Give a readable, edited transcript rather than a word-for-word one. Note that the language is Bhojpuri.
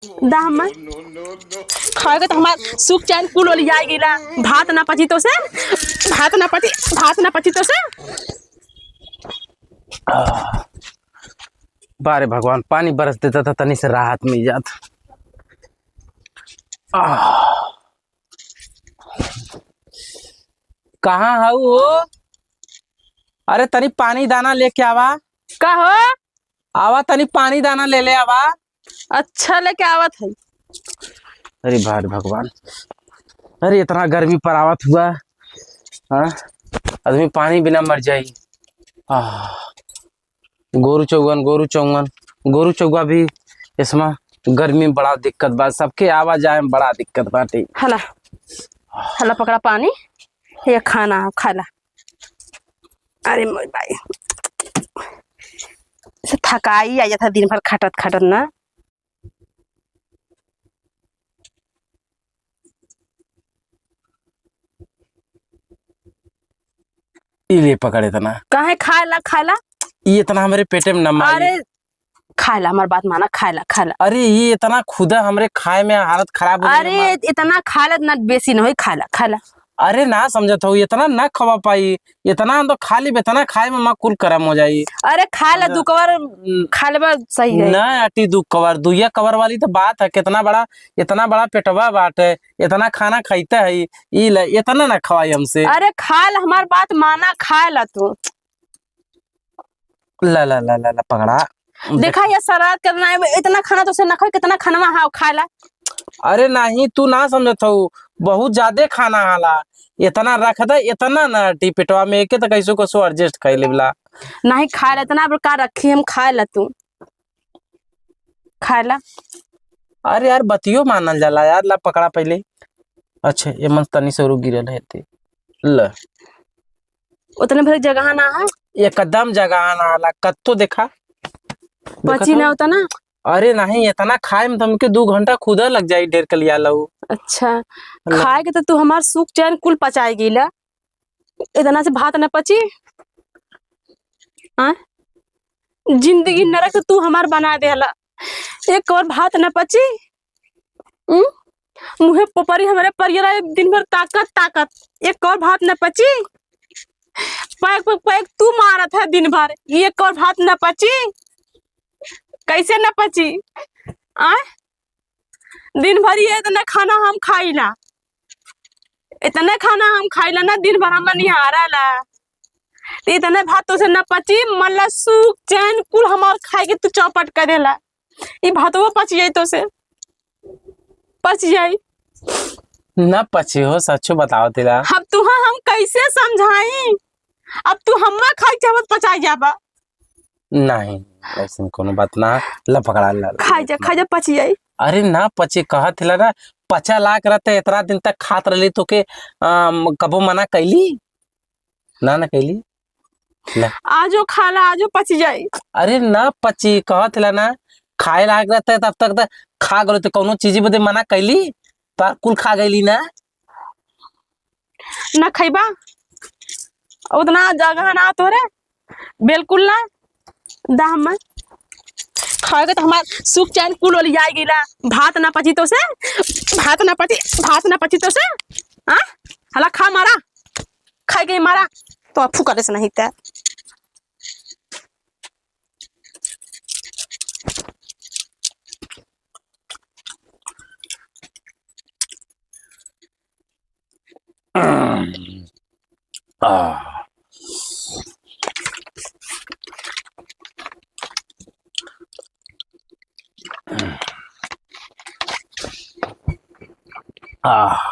दाम में खाए के तो हमार सुख चैन कुल ओलिया गिला। भात ना पची तो से, भात ना पची, भात ना पची तो से। बारे भगवान, पानी बरस देता था तनी से राहत मिल जात। कहाँ हऊ हो? अरे तनी पानी दाना लेके आवा। का हो? आवा तनी पानी दाना ले ले आवा। अच्छा लेके आवत है। अरे भार भगवान, अरे इतना गर्मी पर आवत हुआ, हाँ आदमी पानी बिना मर जाई। आह, गोरू चौगन, गोरू चौगन, गोरू चौगा भी इसमें गर्मी में बड़ा दिक्कत बा, सबके आवा जाए में बड़ा दिक्कत बाटे। हला हला पकड़ा पानी, ये खाना खाला। अरे मोर भाई से थकाई आ जाता दिन भर खटत खटत ना। इले पकड़े इतना। काहे खाला खाला? ये इतना हमारे पेटे में न मारी। अरे खाला, हमार बात माना, खाला खाला। अरे ये इतना खुदा हमरे खाए में हालत खराब हो गई अरे हमार। इतना खाला ना बेसी न होई, खाला खाला। अरे ना समझत हो, इतना ना खवा पाई, इतना हम तो खाली इतना खाए में माँ कुल करम हो जाई। अरे खा ला, दू कवर खा लेबा सही है। ना आटी दू कवर, दुइया कवर वाली तो बात है। कितना बड़ा, इतना बड़ा पेटवा बाटे, इतना खाना खाते है, ई ले इतना ना खवाई हमसे। अरे खा ला, हमार बात माना, खा ला तू। ला ला ला ला ला पकड़ा। देखा ये शरारत करना है, इतना खाना तो उसे ना खाए, कितना खाना हाँ खा ला। अरे नहीं तू ना समझत हो, बहुत ज्यादा खाना हाला, इतना रख दे इतना ना आटी पेटवा में के तो कैसो कैसो एडजस्ट कर लेबला। नहीं खा ला, इतना का रखी हम, खा ला तू, खा ला। अरे यार बतियो मानल जाला यार, ला पकड़ा पहले। अच्छा ये मन तनी से गिरल है ते ल उतने भर जगह ना है, एकदम जगह ना आला, कत्तो देखा पची ना होता ना। अरे नहीं इतना खाए में तुमके 2 घंटा खुदा लग जाई ढेर कलिया लऊ। अच्छा खाए के तो तू हमार सुख चैन कुल पचाए गिला, इतना से भात न पची। हाँ जिंदगी नरक तू हमार बना देला, एक और भात न पची। मुहे पोपरी हमारे परियरा दिन भर ताकत ताकत, एक और भात न पची। पैक पैक पैक तू मारत है दिन भर, एक और भात न पची, कैसे न पची? आ दिन भर ये इतना खाना हम खाइला, इतना खाना हम खाइला ना दिन भर हम निहारा ला, तो इतने भात तो से न पची। मतलब सुख चैन कुल हमार खाए के तू चौपट कर देला, ये भातवो पच जाई तो से पच जाई न पची हो, सचो बताओ तेरा। अब तुहा हम कैसे समझाई, अब तू हम्मा खाई चावत पचाई जाबा। नहीं ऐसे कोनो बात ना, ला पकड़ा ला, ला खाई जा, खाई जा, पच जाई। अरे ना पचे कहत थिला ना, पचा लाख रहते इतना दिन तक खात रहली तो के कबो मना कैली ना, ना कैली ला। आजो खाला, आजो पच जाई। अरे ना पची कहत थिला ना, खाए लायक रहते तब तक तो खा गलो, तो कोनो चीज बदे मना कैली पर कुल खा गईली ना। ना खैबा उतना जगह ना तोरे बिल्कुल ना। दाम में खाए के तो हमार सुख चैन कुल ओलिया गिला, भात ना पची तो से, भात ना पची, भात ना पची तो से। हाँ हला खा मारा, खाए के मारा तो अफू करे से नहीं ते। आह।